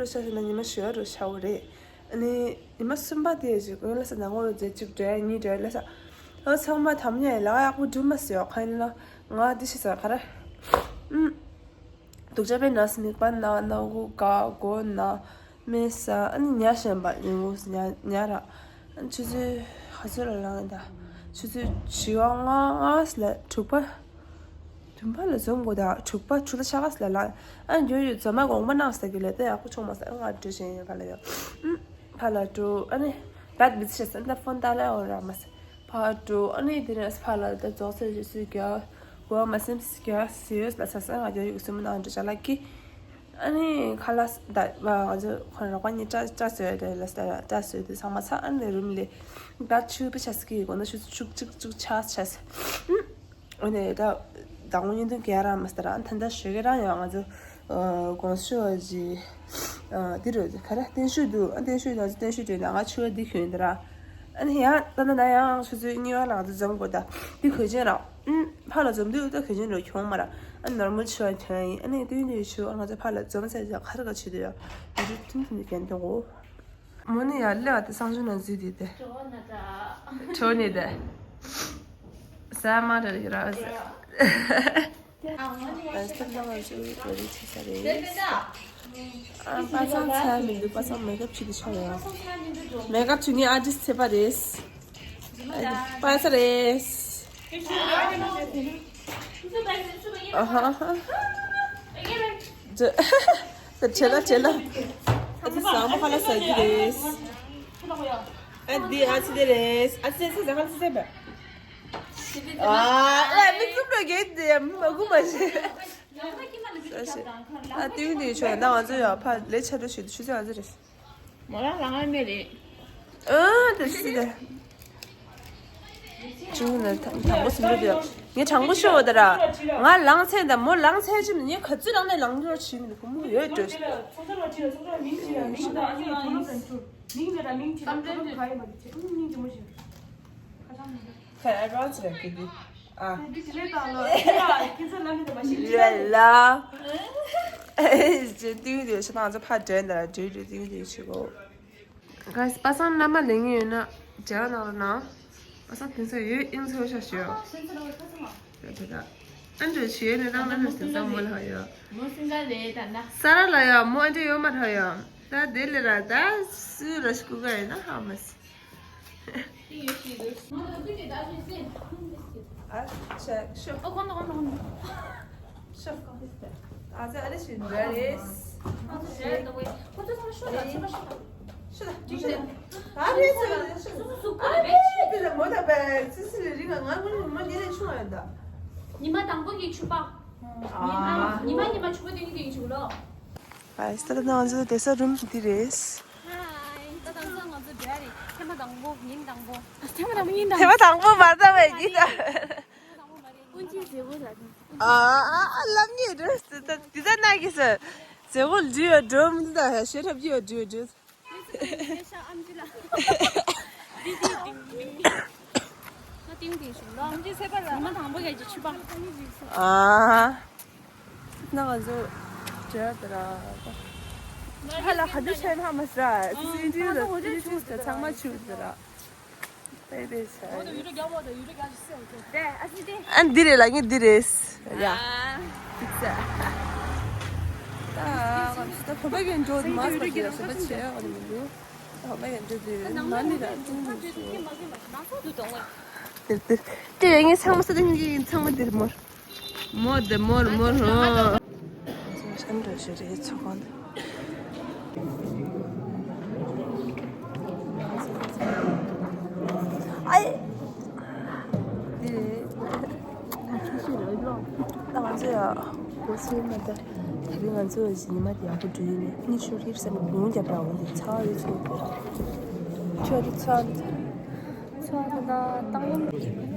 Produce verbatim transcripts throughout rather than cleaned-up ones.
རུ་ཤ་ཞིག་ན་ཉི་མ་བཞི་བ་རུ་ཤ་བོ་རེད། ཨ་ནི་ཉི་མ་གསུམ་པ་དེ་ཞིག་ཀུན་ལ་ས་ནང་ངོ་རུ་རྫས་གཅིག་འདྲ་གཉིས་འདྲ་ལ་ས། ཨ་ཚང་མ་དམ་ཉེ་ལ་ཡག་པོ་འགྲུབ་མ་སོང་ཁ་ཡིན་ལ་ང་འདི་ཤི་ས་ག་ར། ཨུམ། སྡུག་ཅག་པའི་ནང་སྨིག་པ་ན་ན་གུ་ག་གོ་ན་མེ་ས་ཨ་ནི་ཉ་ཞན་པ་ཉིན་གུང་ཉ་ཉ་ར། ཨ་ནི་ཆུ་ཚོད་ག་ཚོད་ལ་ལངས་ཡིན་ད། ཆུ་ཚོད་བཞི་པ་ལྔ་ལྔ་ལ་དྲུག་པ། བདུན་པ་ལ་འཛོམས་དགོས་ད་དྲུག་པ་ཆུ་ཚོད་ཆ་ག་ལ་ལངས། ཨ་ནི་ཡོད་ཡོད་འཛོམས་མ་དགོངས་པ་གནང་ཟེར་གི་ལས་ད་ཡག་པོ་བྱུང་མ་ས་ཨ་ང་འགྲོ་བཞིན་ཡོད་ག་ལ་ཡོད། ཨུམ། ཕ་ལ་འགྲོ་ཨ་ནི་ད་མི་ཚེ་ས་ད་ཕོན་ད་ལ་འོ་ར་མ་ས། ཕར་འགྲོ། ཨ་ནི་དེ་ནས་ཕར་ལ་ད་རྫོགས་ཚད་ཅིག་སུས་རྒྱག་དགོས་མ་སེམས་རྒྱག་ཟེར་ལ་ས་ས་ང་རྒྱག་ཡོད་སེམས་ནང་འགྲོ་བྱ་ལ་ཀི། ཨ་ནི་ཁ་ལག་ད་ང་ཚོ་ཁོ་རོགས་པ་གཉིས་སྐྲ་སྐྲ་བཟོས་དེ་ལ་ས་སྐྲ་བཟོས་དེ་ཚང་མ་ཚ། ཨ་ནི་རུམ་ལས་ད་ཆུ་པི་ཆ་སི་ཀི་གོ་ན་ཆུ་ཆུག་ཆུག་ཆུག་ཆ་ཆ་སི། ཨ་ནི་ད་ད་ངོ་ཉིན་དུ་ག་རང་མ་སྟ་ར་ཨ་ཐན་ད་ཞོ་གི་རང་ཡང་ང་ཚོ་དགོངས་ཞུ་བ་ཅི་འདི་རུ་ག་ར་བརྟན་བཞུགས་འདུག་ཨ་བརྟན་བཞུགས་ང་ཚོ་བརྟན་བཞུགས་དྲན་ད་ང་ཆུ་བ་འདི་གྱོན་འདི་ར། ཨ་ནི་ཡང་ད་ན་ན་ཡང་ཆུ་ཚོད་གཉིས་པ་ལ་ང་ཚོ་འཛོམས་དགོས་ད་འདི་གོས་ཆེན་ར། ཨུམ། ཕ་ལ་འཛོམས་དུས་ད་གོས་ཆེན་ར་གྱོན་མ་ར། ཨ་ནོར་མལ་ཆུ་བ་གྱོན་ཡིན། ཨ་ནི་དུས་འདི་ཆུ་བ་ང་ཚོ་ཕ་ལ་འཛོམས་ཚེ་ཁ་ར་ག་ཆུ་དུ་ཡ་འདི་རུ་ཐུན་ཐུན་དུ་གྱོན་དུ་གོ་མོ་ནི་ཡར་སླེབས་པ་དེ་གསང་སྤྱོད་ནང་འཛུལ་དེ་དེ། གྲོ་ནི་དེ། ཟ་མ་རེད་ར་ཟ། ཨ་སྟབས་ལ་ང་ཚོ་གྲོ་རི་ཆེ་ས་རེད། ཨ་པ་སངས་ཚ་མི་འདུག་པ་སངས་མེ་ཀབ་བྱེད་དུ་ཆོག་ཡོད། མེ་ཀབ་བྱེད་ངའི་ཨ་ཏིས་ཚེ་པ་རེད། པ་ས་རེད། ཨ་ཧ་ཧ། ད་བྲེལ་ལ་བྲེལ་ལ། ཨ་ཙི་ཟ་མ་ཁ་ལ་ཟ་གི་རེད། ཨ་འདི་ཨ་ཙི་དེ་རེད། ཨ་ཙི་ཟ་ཁ་ལ་ཟ་ཟ་བས། ཨ་ཨ་མི་ཀུབ་ལོ་གེ་དེ་མ་གུ་མ་ཤེས། ཨ་ཏིའུ་འདི་ཆོ་ན་ང་ཚོ་ཡ་ཕ་ལས་ཆ་རུ་ཞུ་ཆུ་ཚོད་ཨ་ཙི་རེད། མོ་རང་ལ་ང་མེད་རེད། ཨ་དེ་སི་དེ། ཅུང་ནས་དང་པོ་སུ་འགྲོ་དེ། ངས་དྲང་པོ་ཤོད་འོ་ད་ར། ང་ལངས་ཚེ་ད་མོ་ལངས་ཚེ་ཅི་མི་ངས་ག་ཚོད་ལངས་ནས་ལངས་འགྲོ་བྱེད་མི་འདུག་གོ་མོ་ཡོད་འགྲོ། ཁ་ཡ་རོ་ཚ་གི་དེ། ཨ། ལ་ལ། ཨེ་ཅེ་ཏིའུ་དེ་ཤ་ང་ཚོ་ཕ་འདྲེན་ད་ར་འདྲེ་འདྲེ་ཏིའུ་དེ་ཆུ་གོ། ག་པ་སངས་མནའ་མ་ལེན་གི་ཡོད་ན་འབྲེལ་བ་གནང་རོགས་གནང་། པ་སངས་དེང་སང་ཡོད་ཨིན་ཚོ་ཤ་ཞོ། ད་ད་ད། ཨ་འདྲ་ཞིག་ཡོད་ནས་རང་ལ་ནས་དེང་སང་མོ་ལ་ཧ་ཡོད། མོ་སིང་ག་རེད་ད་ན། ས་ར་ལ་ཡོད་མོ་ཨ་འདྲ་ཡོད་མ་ཧ་ཡོད། ད་དེ་ལས་ར་ད་སུ་ར་ཤི་ཀུ་ག་ཡོད་ན་ཧ་མ་སི། ཨ་ཆ་ཤོ། ཨ་ཁོང་ཁོང་ཁོང་། ཤོ། ཨ་ཙི་ཨ་རི་ཞིག་འདྲ་རེད། ཨ་ཙི་ཞེ་ད་བས། ཁོ་ཚོ་ཚང་མ་ཤོ་ད་ཚང་མ་ཤོ་ད། ཤོ་ད་ཤོ་ད། ཨ་རི་ཚོ་ཤོ་ད། ཨ་རི་དེ་ལ་མོ་ད་བས་ཙི་ཙི་ལི་རི་ང་ང་ངུ་ངུ་མ་ཉེ་ལེ་ཆུང་ཨ་ད། ཉི་མ་དང་པོ་གི་ཕྱུ་པ། ཨ། ཉི་མ་ཉི་མ་ཕྱུ་པ་དེ་ནི་དེ་ཡིན་ཆུ་ལོ། ཨ་ས་ད་ང་ཚོ་བསྡད་ས་རུམ་འདི་རེད། ཧའི། ད་དང་ས་ང་ཚོ་འདྲ་རེད། ཐེངས་མ་དང་པོ་ཉིན་དང་པོ། ཐེངས་མ་དང་པོ་ཉིན་དང་པོ། ཐེངས་མ་དང་པོ་མ་ལྟ་བས་ཡིན་ད། ཀུན་གྱིས་བཟོས་པོ་ལ་ནི། ཨ་ཨ་ཨ་ལབ་ཉེས་རེད་ཟེར་ད་འདི་ད་ན་གི་ཟེར། བཟོས་པོ་འདི་ཡོད་འགྲོ་མི་འདུག་ད་ཞེ་ཁྲབ་ཀྱི་ཡོད་འགྲོ་འགྲོ། ཨ་ན་ང་ཚོ་བྲེལ་དེ་ར། ཧ་ལ་ག་དུས་ཆེན་ཧ་མ་ཟ། སི་ཏི་ལ་སི་ཏི་ཚང་མ་ཆུ་དེ་ར། ཨ་འདི་རེད་ལ་ངས་འདི་རེད། ཡ། ཨ། ཐིག་ས། ད་ང་ཚོ་ད་གོམ་པ་གྱོན་འགྲོ་མ་སོང་ཞེས་སོ་པ་བྱས་ཨ་ནི་མི་འདུག་གོམ་པ་གྱོན་འགྲོ་དེ་མ་ནི་ར་ཅུང་ཞིག་ཞུ། དེ་དེ་དེ་ངས་ཚང་མ་ས་དེ་ངས་ཚང་མ་འདིར་མོར། མོ་དེ་མོར་མོར་ཧོ། ཤམ་འདྲ་ཞིག་རེད་ཚོ་གང་དུ། ཨའི། འདི་རེད། ད་ང་ཚོ་ཡ་གོ་སོན་མ་ད། དེ་རིང་ང་ཚོ་ཉི་མ་དེ་ཡག་པོ་འགྲོ་ཡི་ནས་གཉིད་ཤོར་ཧིར་ས་ནས་བུང་རྒྱབ་ར་འོང་དེ་ཚ་བ་རེད་ཚོ། ཁྱོད་རེད་ཚ་བ་རེད། ཚ་བ་ད་ད་བཏང་སྙོམས།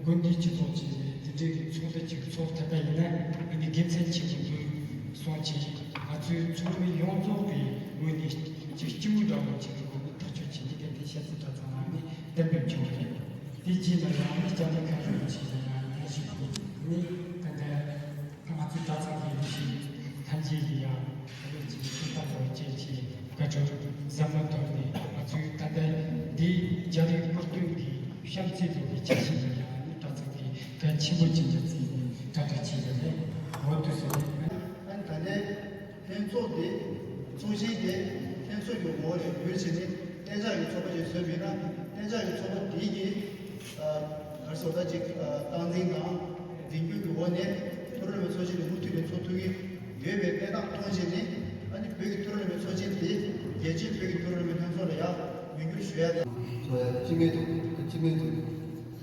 དགོན་སྡེའི་སྤྱི་ཚོགས་ཀྱི་དེ་འདྲའི་གི་ཚོགས་འདུ་ཅིག་ཚོགས་ཐུབ་པ་ཡིན་ན་ཨ་ནི་དགེ་མཚན་ཆེན་པོ་འདུག་གསུངས་བྱས། ང་ཚོའི་ཚོགས་མི་ཡོངས་རྫོགས་ཀྱི་ངོས་ནས་ཅིག་སྐྱིད་པོ་འདྲ་བོ་ཅིག་གི་སྒོ་ནས་ཐག་གཅོད་བྱས་ནས་གལ་ཏེ་ཤ་ཚའི་གྲྭ་ཚང་ནང་ནས་གཏན་འབེབས་བྱུང་བ་རེད། དེ་རྗེས་ལ་ཡང་ནི་སྐྱབས་མགོན་མཁན་ཞབས་རིན་པོ་ཆེ་ཡིན་ན་ཡང་ཞིག་གིས་ནི་ད་ལྟ་ང་ཚོའི་གྲྭ་ཚང་གི་རེ་ཞིག་ཐམས་ཅད་ལ་ཡང་ཨ་ནི་ཅིག་ཐུགས་ཐག་ལ་བཅད་ཅིག་བཀའ་ཁྲོལ་ཟབ་མོ་ཐོག་ནས་ང་ཚོའི་ད་ལྟ་འདི་རྒྱ་རིགས་སྐུ་མདུན་གྱི་བཤམས་རྩིས་ལོ་གི་ཆ་ཤས་ལ་ཡང་ཨ་ནི་གྲྭ་ཚང་གིས་གལ་ཆེན་པོ་ཅིག་ལ་བརྩིས་ནས་གྲ་སྒྲིག་བྱས་ཡོད་རེད། འོ་དུས་སུ་རེད། ཨ་ནི་ད་ལྟའི་ལྷན་ཚོགས་དེ་ཚོགས་ཆེན་དེ་ལྷན་ཚོགས་ཀྱི་འོག་ནས་བསྒྱུར་བྱས་ནས་གཏན་འཇགས་ཀྱི་ཚོགས་པ་ཞིག་བཟོས་པ་ཡིན་ན་གཏན་འཇགས་ཀྱི་ཚོགས་པ་དེ་གི་ཨ་ག་རེ་ཟེར་ད་ཅིག་ཨ་སྟངས་འཛིན་དང་འཛིན་སྐྱོང་གི་འོག་ནས་མཐོ་རིམ་ཚོགས་ཆེན་དེ་མུ་མཐུད་ནས་ཚོགས་ཐུབ་ཀྱི་ཡོད་པའི་གནས་སྟངས་མཐོང་བྱས་ནས་ཨ་ནི་བོད་ཀྱི་མཐོ་རིམ་ཚོགས་ཆེན་དེ་རྒྱལ་སྤྱིའི་བོད་ཀྱི་མཐོ་རིམ་ལྷན་ཚོགས་ལ་ཡང་མིང་བསྒྱུར་ཞུ་ཡ་དང་། ཚོགས་ཡ་སྤྱི་མེད་དུ་སྤྱི་མེད་དུ་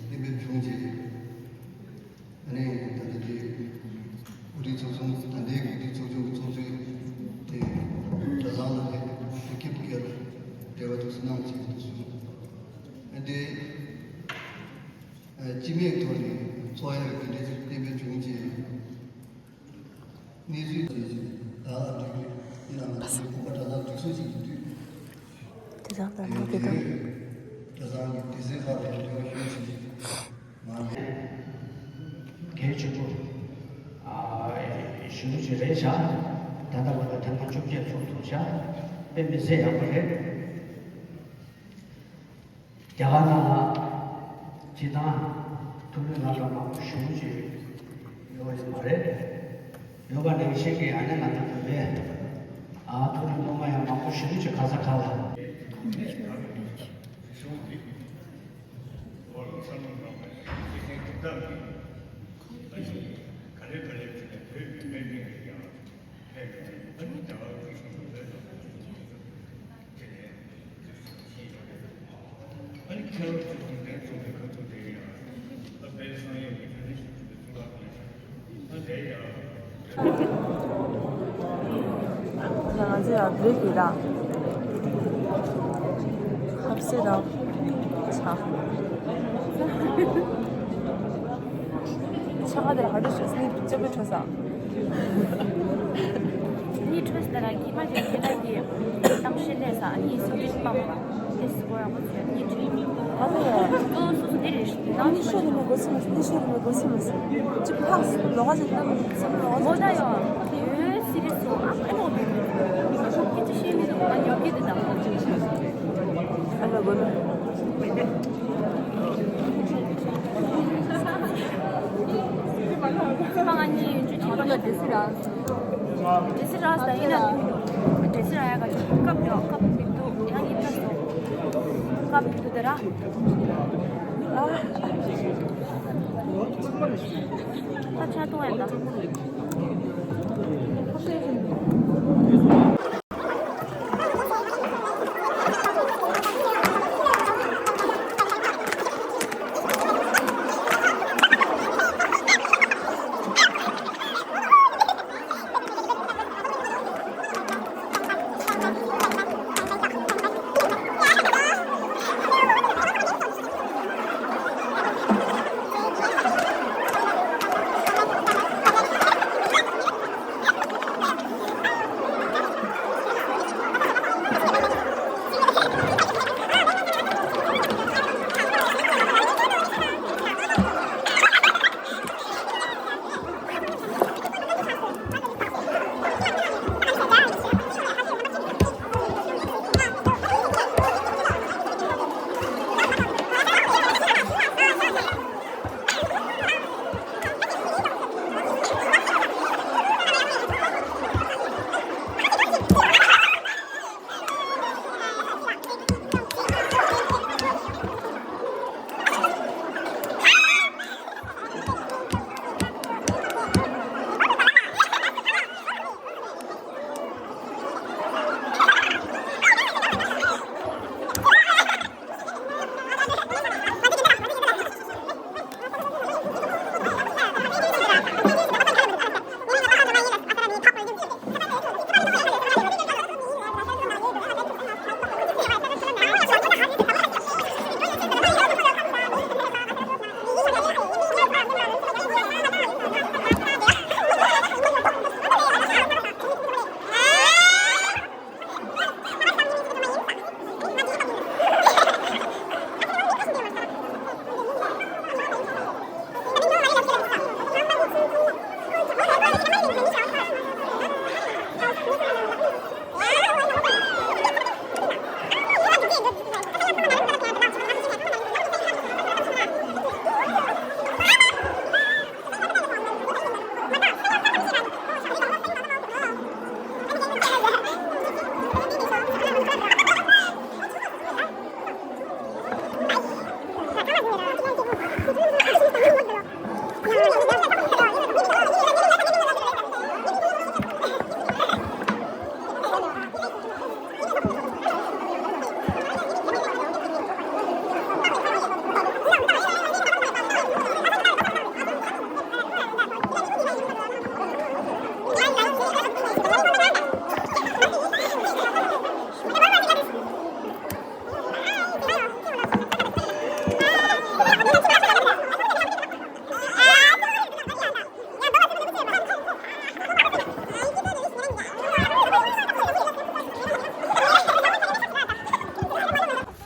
གཏན་འབེབས་བྱུང་རྗེས། ཨ་ནི་ད་ལྟ་དེ་འགོ་ཁྲིད་ཚོགས་ཆུང་། ད་ལྟའི་འགོ་ཁྲིད་ཚོགས་ཆུང་གི་ཚོགས་གཙོས་དེ་གྲྭ་ཚང་ལ་ནས་དེ་སྐྱིད་སྐྱེལ་འབྲེལ་བ་དུ་གནང་བྱས་འདུག་སོང་། ཨ་དེ་སྤྱི་མེད་ཐོག་ནས་ཚོགས་ཡ་གི་གྲ་སྒྲིག་གཏན་འབེབས་བྱུང་རྗེས། གནས་ཚུལ་དེ་བཞིན་བདག་ལ་འགྲིག་པའི་ཡིན་ནའང་ང་ཚོའི་བོད་པ་གྲྭ་ཚང་སྒྲིག་སྲོལ་ཞིག་ཡིན་དུས། དེ་དང་ལ་ནི་དེ་དང་། གྲྭ་ཚང་གི་སྡེ་སྲིད་ཁག་ལ་འབྲེལ་བ་ཞུས་ཤིང་། ང་ནི་གལ་ཆེན་པོ་ཞུ་རྒྱུ་ཞིག་རེད་བཞག་ད་ལྟ་བར་དུ་ཐེངས་མ་བཅོ་བརྒྱད་ཚོགས་ཐུབ་བཞག་དཔེ་མི་སྲིད་ཡག་པོ་རེད། རྒྱ་གར་ནང་ལ་སྤྱིར་བཏང་ཐུབ་བསྟན་སློབ་གྲྭ་མང་པོ་ཞེ་པོ་ཅིག་ཡོད་པ་ཞིག་མ་རེད། ཡོད་པ་ནང་བཞིན་གྱི་ཨ་ནི་ང་ཚོ་བོད་པའི་ཨ་ཐུབ་བསྟན་སློབ་མ་ཡང་མང་པོ་ཞེ་པོ་ཅིག་ག་ས་ག་ལ། ང་ཚོ་ཡང་བོད་ཀྱི་ར་ཧབ་སེ་ར་ཆ། ཆ་ག་དེ་ཧ་ཏུ་ཤོ་སི་ནི་ཅོ་པེ་ཁྲོ་ས། ནི་ཁྲོས་ད་ར་གི་མ་ཅིག་དེ་ལ་གི་གཏམ་བཤད་ལས་ས་ནི་སུ་ཅིག་མ་མ་དེ་སུ་གོ་ར་མ་ཚོད་ནི་ཁྲོས་མི་ཨ་ལེ། ཏོ་སུ་སུ་དེ་རེ་ཤི་ནང་ནི་ཤོ་རི་མེ་གོ་སི་མ་སི་ནི་ཤོ་རི་མེ་གོ་སི་མ་སི་ཅི་ཕག་སི་ལོ་ག་ཅིག་ཏམ་སི་ལོ་ག་ཅིག་མོ་ད་ཡོ་ཡོ་སི་རི་སོ་ཨ་ཨ་ལོ་དེ་ཁྱི་ཅི་ཤེས་མི་འདུག་ཨ་ཉོ་གི་དེ་དང་ཨ་ལོ་གོ་ལོ། ཁ་ང་གཉིས་ཡོད་ཅུ་ཅི་ཁ་ལ་དེ་སི་ར། དེ་སི་ར་ས་ཡིན་ན། དེ་སི་ར་ཡ་ག་ཅུ་ཀབ་ཡོ་ཀབ་མི་འདུག་ཡང་ཡིན་ད་སོ། ཀབ་མི་འདུག་དེ་ར། ད་ཆ་ཏོ་ཡ་ད།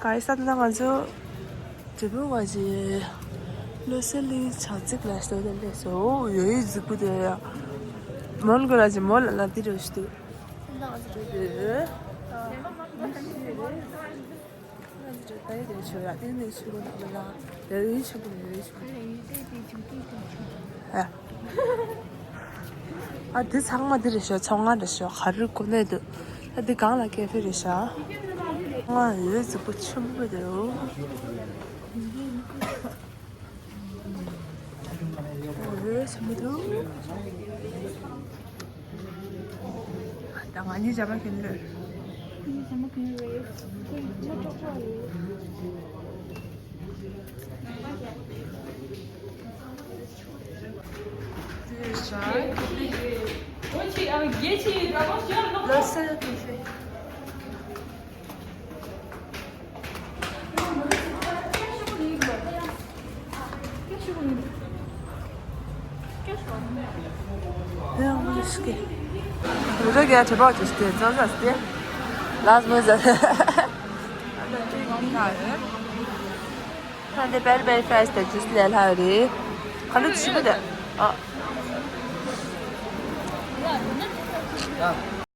ཨའི་ས་ད་ང་ཚོ་དེ་བོ་བ་ཞེ་བློ་གསལ་ལི་བྱ་ཚིག་ལ་ཞོ་དེ་ལས་སོ་ཡོ་ཡི་གཟིགས་པོ་དེ་ཡ་མོལ་གོ་ལ་ཞེ་མོལ་ལ་ལ་དེ་རེ་ཞུ་དུ། ང་ཚོ་དེ་ད་ཡི་དེ་ཆོ་ཡ་དེ་ནས་ཆུ་གོ་ནག་ལ་དེ་རེ་ཆུ་གོ་རེ་ཆུ་གོ། ཨ། ཨ་འདི་ཚང་མ་འདི་རེད་ཤག་ཚོང་ཁང་རེད་ཤག་ག་རེ་གོ་ནས་འདུག་ཨ་འདི་སྒང་ལ་ཀེ་ཧྥེ་རེད་ཤག་ང་ཡོད་གཟིགས་པོ་ཆེན་པོ་འདུག་ཡོད་ཆེན་པོ་འདུག་ད་ང་གཉིས་བྱ་མ་ཁྱོད་ལོས། ཁ་འདི་བེལ་བེལ་ཕེ་སི་ཊི་ཇུས་ལས་ལྷག་རེད། ཁ་ལུ་ཆི་མོ་དེ། ཨ།